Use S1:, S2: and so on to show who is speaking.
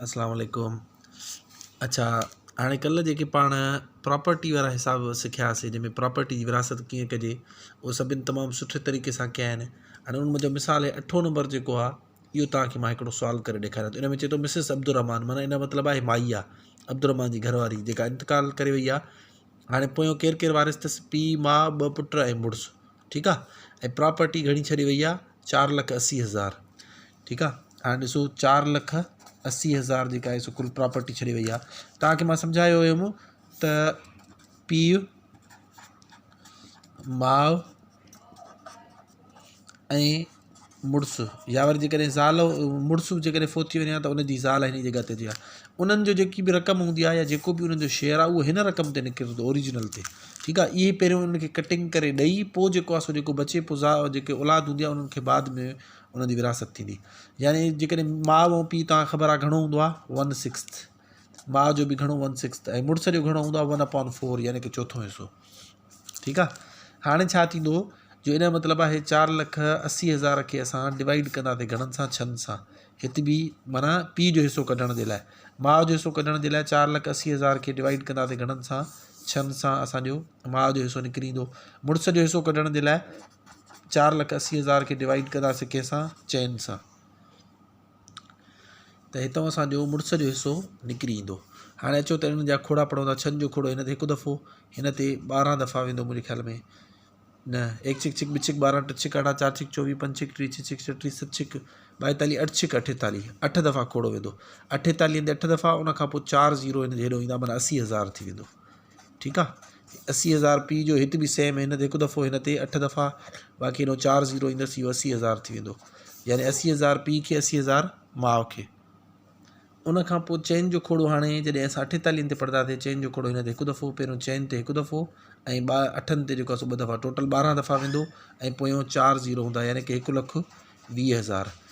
S1: اسلام عليڪم اڇا هاڻي ڪلهه جيڪي پاڻ پراپرٽي وارا حساب سکياسي جنهن ۾ پراپرٽي جي وراثت ڪيئن ڪجي اهو سڀن تمام سٺي طريقي سان ڪيا آهن هاڻي ان منهنجو مثال هي اٺون نمبر جيڪو آهي اهو توهان کي مان هڪڙو سوال ڪري ڏيکاريان ٿو ان ۾ چئي ٿو مسز عبدالرحمان معنيٰ ان جو مطلب آهي مائي آهي عبدالرحمان جي گهر واري جيڪا انتقال ڪري وئي آهي هاڻي پويون ڪير ڪير وارث اٿس پيء ماء ٻه پٽ ۽ مڙس ٺيڪ آ ۽ پراپرٽي گهڻي ڇڏي وئي آ 480000 ٺيڪ آ هاڻي ڏسو 480000 جيڪا آهي سو ڪل پراپرٽي ڇڏي وئي آ توهان کي مان سمجهايو هيم ته پيء ماء ۽ مڙس يا وري جيڪڏهن زال مڙس جيڪڏهن فوت ٿي وڃي ها ته ان جي زال هن جي جڳهه تي اچي ها انهن جو جيڪي به رقم هوندي آهي يا جيڪو به انهن جو شيئر آهي اهو هن رقم تي نڪرندو اوريجنل تي ٺيڪ آهي اهي پهريون انهن کي ڪٽنگ ڪري ڏئي پوء جيڪو آهي سو جيڪو بچي پوء زا جيڪي اولاد هوندي آهي انهن کي بعد ۾ انهن جي وراثت ٿيندي يعني جيڪڏهن ماء ۽ پيء توهان کي خبر آهي گهڻو هوندو آهي ون سڪسٿ ماء جو به گهڻو ون سڪسٿ ۽ مڙس جو گهڻو هوندو آهي ون اپان فور يعني ڪه چوٿون حصو ٺيڪ آ هاڻي ڇا ٿيندو جو ان جو مطلب آهي 480000 کي اسان ڊوائيڊ ڪنداسين گهڻن سان ڇهن سان هت به معنيٰ پيء جو حصو ڪڍڻ جي لاء ماء جو حصو ڪڍڻ جي لاء 480000 کي ڊوائيڊ ڪنداسين گهڻن سان ڇهن سان اسانجو ماء جو حصو نڪري ايندو مڙس جو حصو ڪڍڻ جي لاء 480000 کي ڊوائيڊ ڪنداسين ڪنهن سان چئن سان ته هتان اسان جو مڙس جو حصو نڪري ايندو. هاڻي اچو ته انهن جا کوڙا پڙهون ٿا. ڇهن جو کوڙو هن تي هڪ دفعو، هن تي 12 دفعا ويندو منهنجي خيال ۾ نه ايڪ ڇڪ ڇڪ ٻه ڇڪ 12 ٽي ڇڪ 18 چار ڇڪ 24 پنج ڇڪ 30 ڇهه ڇڪ 36 ست ڇڪ 42 اٺ ڇڪ 48 اٺ دفعا کوڙو ويندو. 48 تي اٺ دفعا ان کان پوء چار زيرو هن جي هيڏو ايندا معنيٰ 80000 ٿي ويندو. ٺيڪ آ 80000 پيء جو هت به سيم هن تي هڪ دفعو هن تي اٺ دفعا باقي هن چار زيرو ايندس اهو 80000 ٿي ويندو يعني 80000 پيء کي 80000 ماء کي ان کان پوء چئن جو کوڙو هاڻي جڏهن اسان اٺيتاليهن تي پڙهنداسين چئن جو کوڙو هن تي هڪ دفعو پهريون چئن تي هڪ دفعو ۽ ٻه اٺن تي جيڪو آ سو ٻه دفعا ٽوٽل 12 دفعا ويندو ۽ پويون چار زيرو هوندا يعني ڪي 120000.